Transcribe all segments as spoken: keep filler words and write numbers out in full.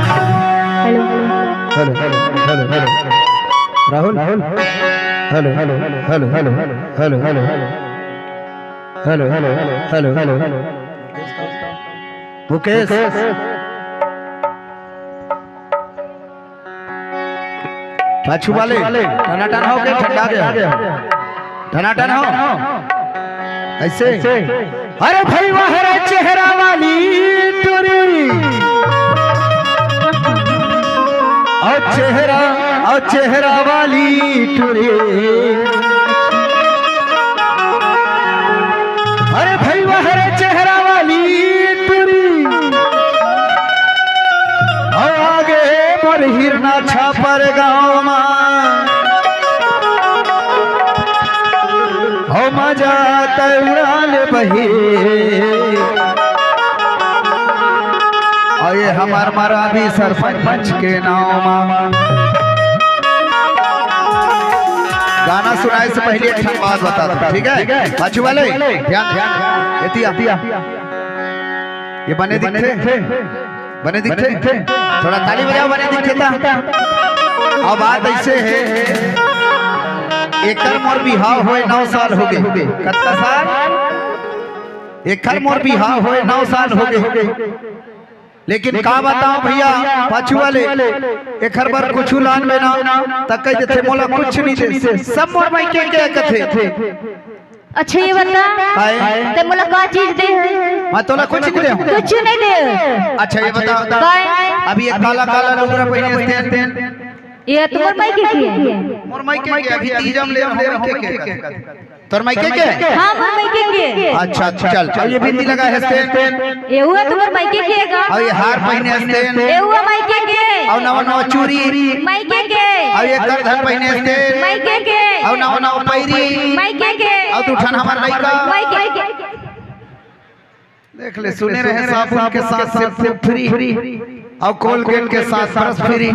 Hello. Hello, hello, hello, hello. Rahul, Rahul. Hello, hello, hello, hello, hello, hello, hello. Hello, hello, hello, hello, hello. Mukesh. पाछू वाले, टनाटन हो के ठंडा गया हो। टनाटन हो। ऐसे। अरे भाई वाह रे चेहरा वाली टुरी। और चेहरा, और चेहरा वाली टुरी। अरे भाई वाह रे चेहरा वाली टुरी। और आगे मोर हिरना छापर गाँव मा। हो मजा तै उड़ा ले बही। और ये हमार मरावी सरपंच के नाम। गाना सुनाए से पहले एक ठन बात बता दो, ठीक है? पाछू वाले, ध्यान, ध्यान। एतिया, ये बने दिखथे? बने दिखथे? थोड़ा ताली बजाओ, बने दिखथे ता। अब बात ऐसे है, एकर मोर बिहाव होए नौ साल हो गए। कत्ता साल? एकर मोर बिहाव होए नौ साल हो गए। लेकिन का बताओ भैया, पाछू वाले, एकर बर कुछ लान में ना, त कह देथे मोला कुछ नहीं दे, सब मोर मायके के कथे। अच्छा, ये बता, काय? ते मोला का चीज दे है? मैं तोला कुछ नहीं दे हूँ। कुछ नहीं दे। अच्छा, ये बता, काय? अभी ये काला काला लुगरा पहने हस तेन। ये तुम्हार मायके के है? मोर मायके के, अभी तीजा म ले रहा हूँ, मायके के। तोर मायके के? हाँ, मोर मायके के। अच्छा, अच्छा, चल, चल, ये बिंदी लगा हस तेन। ये हुआ तुम्हार मायके के का? और ये हार पहने हस तेन। ये हुआ मायके के। और नवा नवा चूरी। मायके के। और ये करधन पहने हस तेन। मायके के। और नवा नवा पैरी। मायके के। और तू ठन हमार लइका। मायके के। देख ले, सुने रहे साबुन के साथ शैम्पू फ्री और कोलगेट के साथ ब्रश फ्री।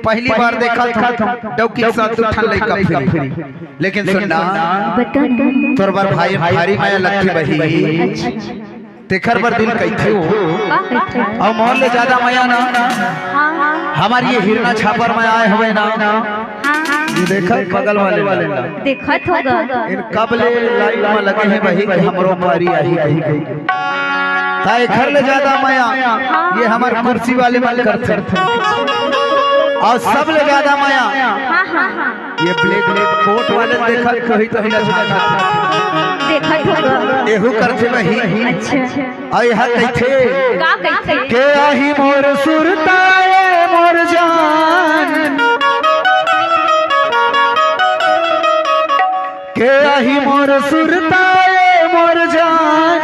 पहली बार देखा था डौकी के साथ दू ठन लइका फ्री। लेकिन सुन ना, बता ना। तोर बर भाई भारी मया लगथे बही। अच्छा। तेखर बर दिल कहिथे हो। का कहिथे? अउ मोर ले ज्यादा मया ना हाँ, हाँ। हमार ये हिरना छापर में आए हवे ना। हाँ, हाँ। ये देखत बगल वाले ला। देखत होगा। इन कब ले लाइन में लगे हैं बही कि हमरो पारी आही कही कही। ता एखर ले ज्यादा मया हाँ। ये हमार कुर्सी वाले मन करथे। अउ सब ले ज्यादा मया हाँ, हाँ, हाँ। ये ब्लैक ब्लैक कोट वाले देखत कही तो हिला झांका। देखत होगा। एहू करथे बही। अच्छा। अउ एहा कहिथे का कहिथे? के आही मोर सुरता ए मोर जान, के आही मोर सुरता ए मोर जान,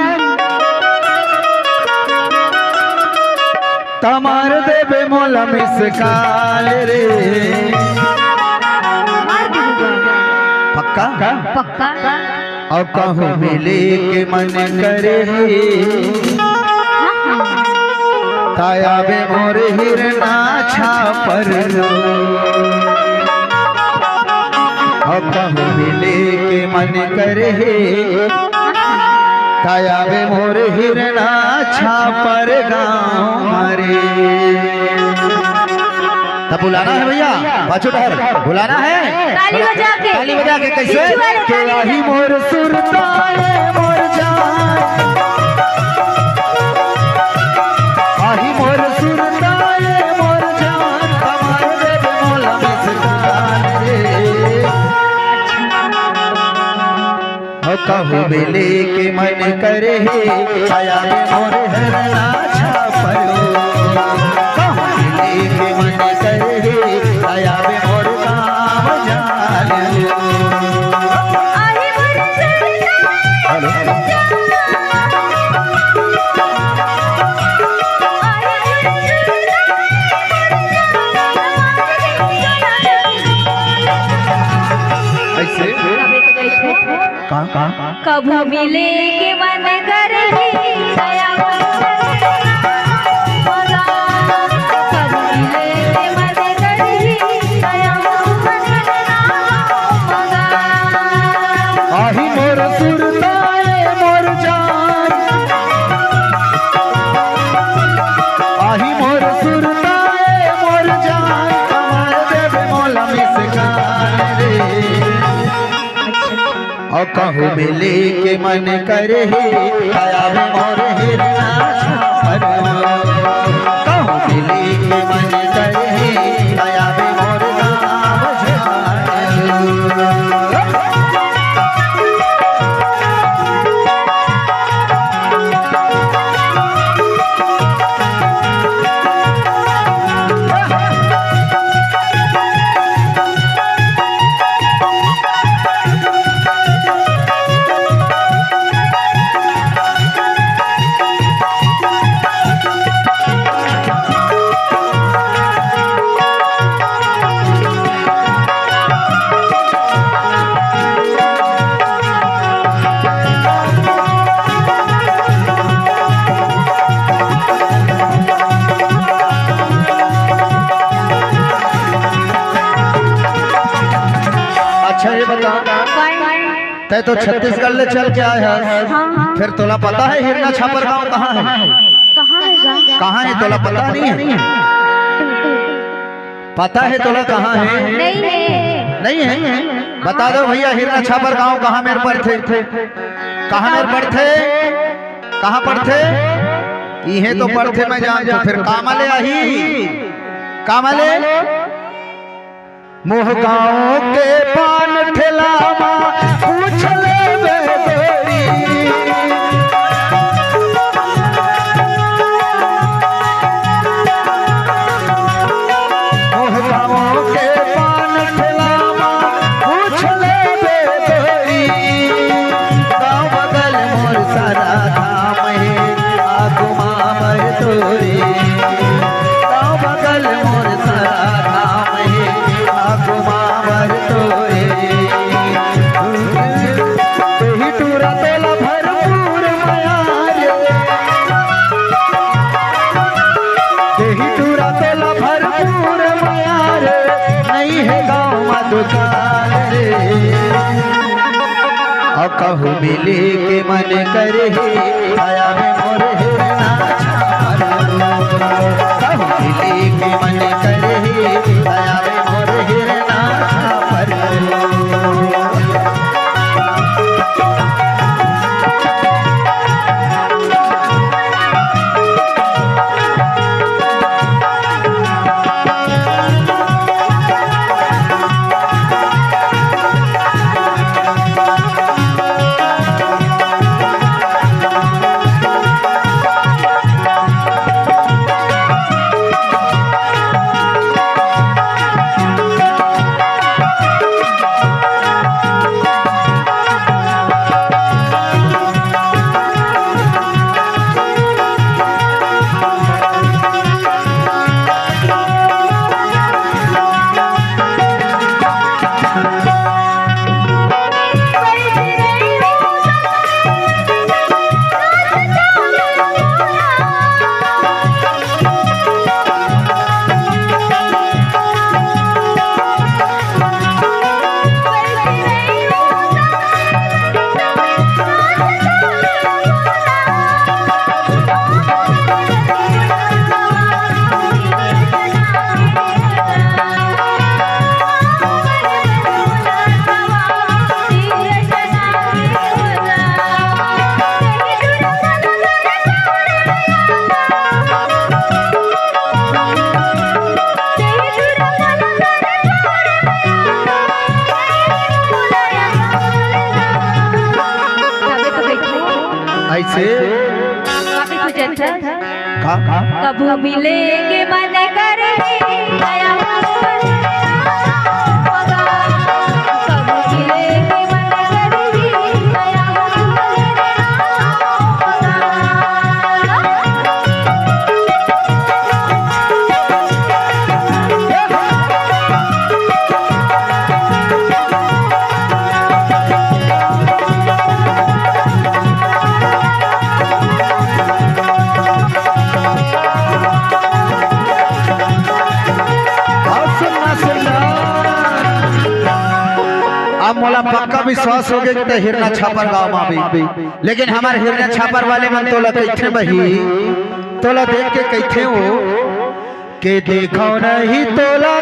त मार देबे मोला मिस काल रे। मार देबे। पक्का? पक्का। अउ कहूँ मिले के मन करे हे, ता आबे मोर हिरना छापर। अउ कहूँ मिले के मन करे हे, ता आबे मोर हिरना छापर गाँव रे। तब बुलाना है भैया, पाछू डहर बुलाना है। ताली बजा के। ताली बजा के कैसे? पीछू वाले के ताली बजा आही के। मोर सुरता ए मोर जान, आही मोर सुरता ए मोर कहूँ मिले के मन करे हे, आया रे मोर हरना छापर। कहूँ मिले के मन करे हे, आया रे मोर गाँव जान। हेलो। ऐसे? का, का? कभू मिले के मन करही, दया कभू मिले के मन करही, दया। आही मोर सुरता ए मोर जान, आही मोर सुरता ए मोर जान, कमार देबे मोला मिस काल रे। अउ कहूँ मिले के मन करे हे, आया रे मोर हिरना छापर। कहूँ मिले के मन करे हे, आया रे मोर गाँव झार। अच्छा, ये बता, तै तो छत्तीसगढ़ ले चल के आए हस, हाँ, हाँ। फिर तोला पता है हिरना छापर गांव कहाँ है? कहाँ है गा? कहाँ है, तोला पता नहीं है? पता है तोला कहाँ है? नहीं है। नहीं है? बता दो भैया, हिरना छापर गांव कहाँ मेर पड़थे? कहाँ मेर पड़थे? कहाँ पड़थे? इहे तो पड़थे, मैं जानथों। फिर कामा ले आही, कामा ले। मोह गाँव के पान ठेला मा पूछ लेबे गोरी। मोह गाँव के पान ठेला मा पूछ लेबे गोरी। गाँव बगल मोर सारा धाम हे, आगू मा बर तोरे। गाँव बगल मोर सारा धाम हे, आगू मा बर तोरे। तेही टूरा तोला भरपूर मया रे। तेही टूरा तोला भरपूर मया रे। नहीं है गाँव मा दुकान रे। अउ कहूँ मिले के मन करे हे, आया रे मोर हिरना छापर। कहूँ मिले के मन करे हे, आया रे मोर हिरना छापर। का? कभू मिले के मन करही, दया होगा। कभू मिले के मन करही, दया होगा। अब सुनना, सुनना। अब मोला पक्का विश्वास होगे कि तैं हिरना छापर गांव म आबे, लेकिन हमर हिरना छापर वाले मन तोला कहिथे बही, तोला देख के कहिथे वो के देखव नहीं तोला।